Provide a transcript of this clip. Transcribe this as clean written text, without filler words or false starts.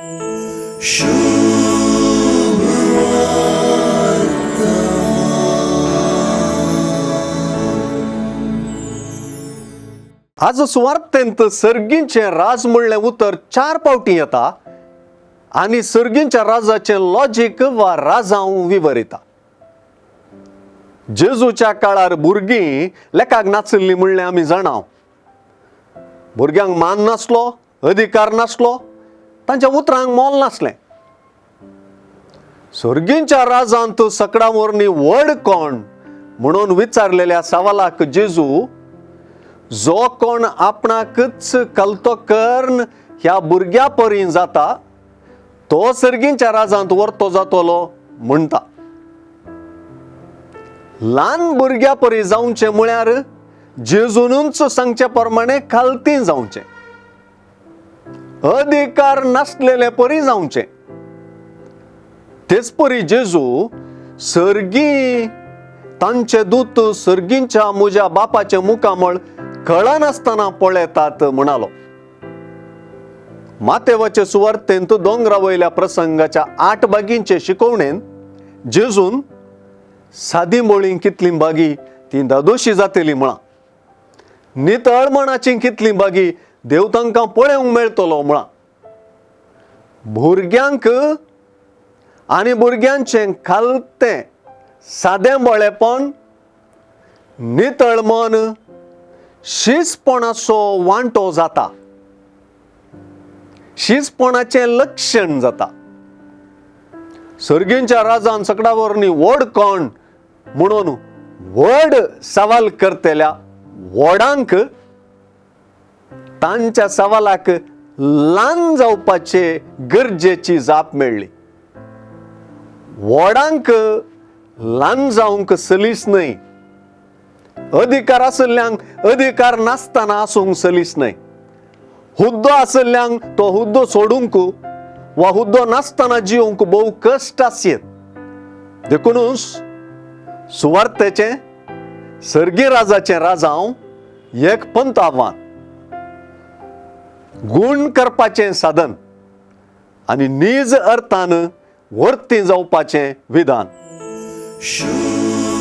आज सुवार्थेंत सर्गींचें राज म्हणलें उतर चार पावटी येता आनी सर्गींच्या राजाचें लॉजीक वा राजांव विवरिता. जेजूच्या काळार भुरगीं लेखाक नाशिल्लीं म्हणलें आमी जाणाव. भुरग्यांक मान नासलो, अधिकार नासलो, तांच्या उतरांक मोल नासलें. सर्गींच्या राजांत सकडां वरवीं व्हड कोण म्हणून विचारलेल्या सवालाक जेजू जो कोण आपणाकच कलतो कर्ण ह्या भुरग्या परी जाता तो सर्गींच्या राजांत वर्तो जातलो म्हणटा. ल्हान भुरग्या परी जावचें म्हळ्यार जेजूनच सांगचे प्रमाणे खालती जावचें, अधिकार नासलेले परी जावचें. तेच परी जेजू सर्गी तांचे दूत सर्गींच्या म्हज्या बापाचें मुखामळ कळनासतना पळयतात म्हणालो. मातेवाचे सुवार्तेंत दोंगरा वयल्या प्रसंगाच्या 8 बागींचे शिकवणेन जेजून सादी मोळी कितली बागी ती दादोशी जातली म्हळां, नितळ मनाची कितली बागी देव तांकां पळोवंक मेळटलो म्हळां. भुरग्यांक आनी भुरग्यांचें खालतें सादें बळेपण, नितळ मन, शिसपणाचो वांटो जाता, शिसपणाचें लक्षण जाता. सर्गींच्या राजान सकडां वरवीं व्हड कोण म्हणून व्हड सवाल करतल्या व्हडांक तांच्या सवालाक ल्हान जावपाचे गरजेची जाप मेळ्ळी. व्हडांक ल्हान जावंक सलीस न्हय, अधिकार आशिल्ल्यांक अधिकार नासतना आसूंक सलीस न्हय, हुद्दो आशिल्ल्यांक तो हुद्दो सोडूंक वा हुद्दो नासतना जिवंक भोव कश्ट आसयेत. देखूनच सुवार्थेचें सर्गी राजाचें राजांव एक पंत आव्हान, गूण करपाचें साधन आनी नीज अर्थान वर्ती जावपाचें विधान. शुभ